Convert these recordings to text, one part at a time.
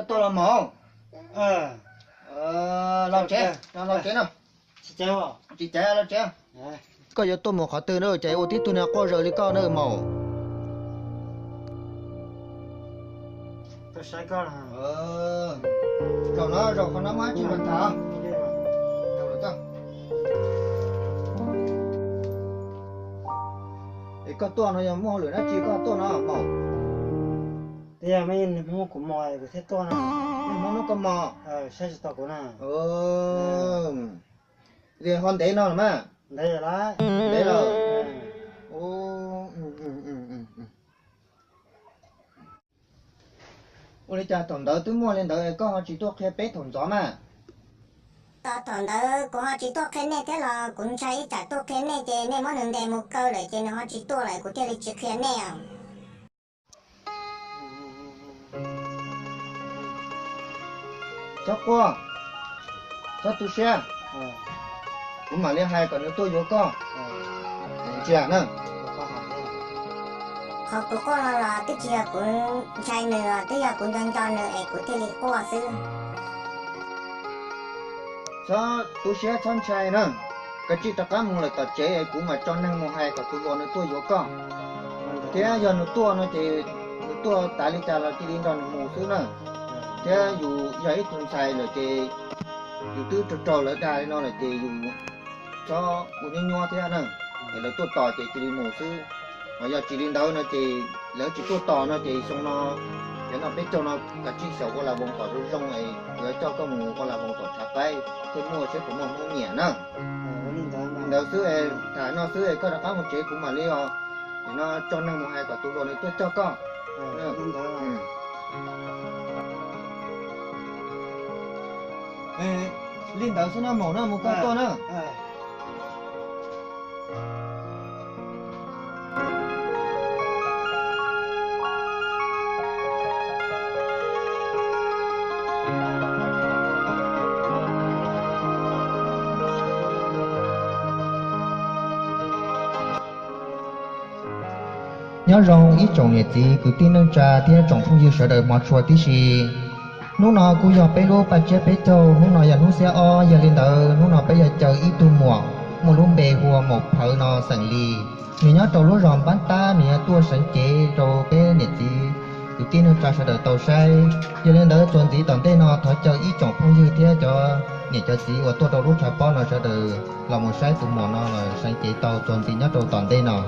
Tuaj los maum. Los tsev, los tsev no. Tsis caiv, los tsev. Koj yuav tuaj mus qhov twg na, ces ua tib tug niag quaj zaws li koj na maum. Zaum no, zaum qhov no muaj dab tsi los tham. Es koj tuaj no yog muaj hauj lwm dab tsi koj tuaj no maum? Twb yog muaj kuv mus kuv thiaj tuaj no. Muaj muab koj mos, saib tsis tau kuv na. Ho ntev no los mas. Ntev lawm. Ua li cas thaum ntawd twb muaj li ntawd koj ho tsis tuaj qhia peb thaum ntxov mas? Thaum ntawd kuv ho tsis tuaj qhia nej thiab los kuv ntshai ib tsam tuaj qhia nej ces nej muab nws ntes mus kaw lawm ces nws ho tsis tuaj lawm kuv thiaj li tsis qhia nej. Txhob quaj, txhob tu siab, kuv mam li hais kom nws tuaj yuav koj. Ntsia na, qhov kuv quaj no los twb tsis yog kuv ntshai nws, twb yog kuv nco nco nws es kuv thiaj li quaj xwb. Txhob tu siab txhob ntshai na, kav tsij rov qab mus lawm tom tsev es kuv mam tso neeg mus hais kom tus hluas nws tuaj yuav koj. Thiab yog nws tuaj no ces nws tuaj tas li cas los cia li nrog nws mus xwb na. Thiab yus yog ib tug ntxhais lawm ces yus twb raug raug lawv dag li no lawm ces yus txhob ua nyuaj nyuaj thiab na. Es lawv tuaj tos ces cia li mus xwb. Ho yog tsis li ntawd no ces lawv tsis tuaj tos no ces xyoo no, cov no peb caug no kav tsij xyaum ua las voos tom zoo zoo es kuv yuav coj koj mus ua las voos tom tshav qaib thiaj muaj siab puas muaj Hmoob nyiam na. Li ntawd xwb, tham no xwb es koj rov qab mus tsev kuv mam li os, no tso neeg mus hais kom tus hluas nws tuaj coj koj. Li ntawd xwb na maum na, mus koj tuaj na. Nyob zoo ib tsoom niam txiv kwv tij neej tsa thiab tsoom phooj ywg sawv daws hmov tshua tib si. Hnub no kuj yog peb lub paj tsiab peb caug, hnub no yog hnub xiab ob, yog li ntawd hnub no peb yog caw ib tug muam muaj lub npe hu ua Maum Phawv no xeem Lis. Nws nyob rau lub zos Npab Tab, nws yuav tuaj seev cev rau peb niam txiv kwv tij neej tsa sawv daws tau saib. Yog li ntawd txuas ntxiv tom ntej no thov caw ib tsoom phooj ywg thiab cov niam cov txiv uas tuaj rau lub tshav pob no sawv daws los mus saib tus muam no los seev cev tau txuas ntxiv nyob rau tom ntej no.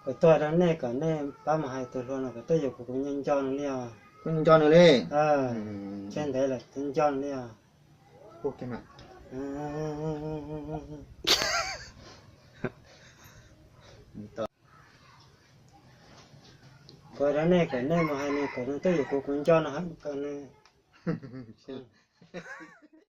Kuv tuaj rau nej kom nej pab mus hais tus hluas no kom tuaj yuav kuv, kuv nco nco nws li os. Kuv nco nco nws li. Tseg ntev lawm, nco nco nws li os. Kuv rau nej kom nej mus hais nws kom nws tuaj yuav kuv, kuv nco nco nws.